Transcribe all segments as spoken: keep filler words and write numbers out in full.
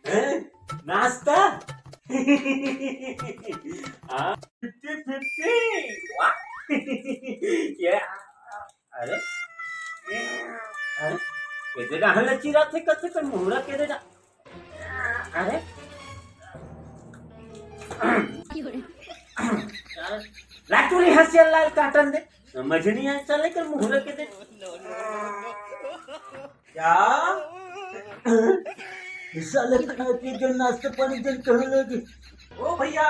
हैं? नाश्ता? हाँ, फिफ्टी फिफ्टी। वाह। ये, अरे, अरे, ये दे डहन ले चिराथे, कथे कर मुहरा के दे डा-, अरे, लाटू नहीं हंसिया लाल काटन दे, समझ नहीं आया, चले कर मुहरा के दे। क्या? साले खाए पी के नाश्ते पानी जन कहने लगे। ओ भैया।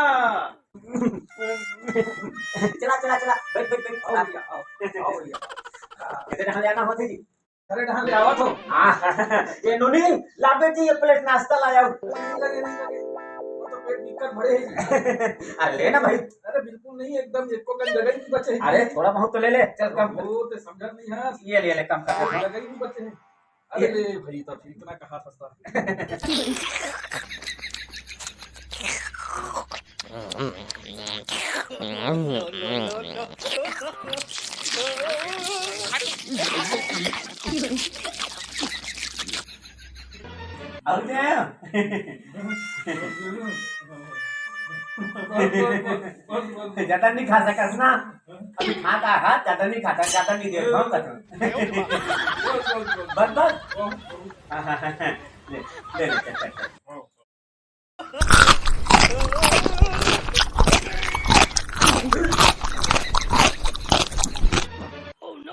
चला, चला, चला, बैठ, बैठ, बैठ। आओ भैया, आओ, आओ भैया। ये डहन ले आना होथे जी। अरे डहन ले आवत हो। हाँ, ये नोनी, ला बेटी, ये प्लेट नाश्ता ला आओ। नहीं लगे, नहीं लगे। वो तो पेट दिक्कत भरे है जी। अरे ले ना भाई। अरे बिल्कुल नहीं, एकदम एको कन जगह ही नहीं बचे है। अरे थोड़ा बहुत तो ले ले, चल कम कर। वो तो समझत नहीं है। ये ले ले, कम कर। जगह ही नहीं बचे है। अरे ये ले भाई, तो फिर इतना कहा सस्ता। अब क्या है? ज्यादा नहीं खा सकस ना। अभी खाता है, ज्यादा नहीं खाता, ज्यादा नहीं दे, हम कसम। बस, बस। हाँ, हाँ, हाँ, हाँ। ले, ले, ले, चल, चल, चल।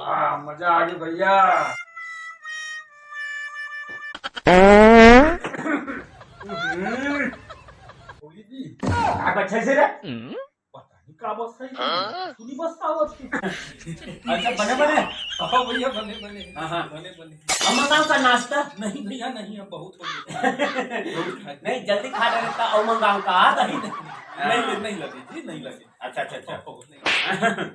हाँ, मजा आ गया भैया। हम्म। होली जी। आप अच्छे से रे? पता नहीं का बस है, हाँ? सुनी बस आवत है। अच्छा, बने, बने। हाँ भैया, बने, बने। हाँ, हाँ। बने, बने। हम बताओ का नाश्ता? नहीं भैया, नहीं, अब बहुत हो गया। बहुत खा लिया। नहीं, जल्दी खा ले, रहता और मंगाओ का, आ? नहीं, नहीं, नहीं, नहीं लगे जी, नहीं लगे। अच्छा, अच्छा, अच्छा। बहुत नहीं।